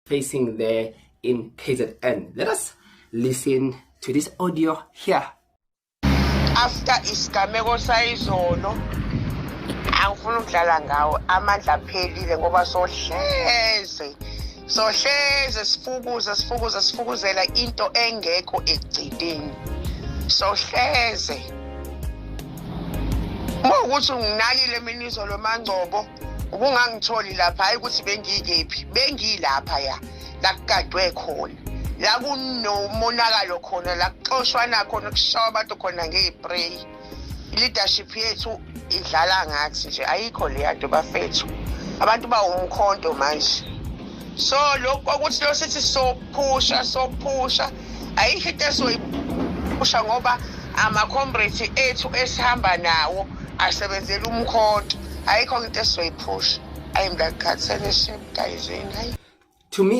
Facing there in KZN. Let us listen to this audio here. After isigameko sayizolo, angifuni ukudlala ngawo, amandla aphelile ngoba sohleze sohleze sifukuza sifukuza sifukuzela into engekho ekugcineni. Sohleze uma ukuthi unginakile mina izolo, Mangcobo, ubungangitholi lapha. Hayi ukuthi bengikephi, bengilapha ya la kugadwe khona, la kunomonakalo khona, la kuxoshwana khona, kushawa abantu khona ngey'spray. I-leadership yethu idlala ngathi nje, ayikho leya nto bafethu. Abantu bawumkhonto manje, so lokhu kokuthi lo sithi sophusha sophusha, ayikho into esoyiphusha ngoba ama-comrades ethu esihamba nawo asebenzela umkhonto. Ayikho into esizoyiphusha. Ayi, ngakhathele shame, guys, hayi. To me,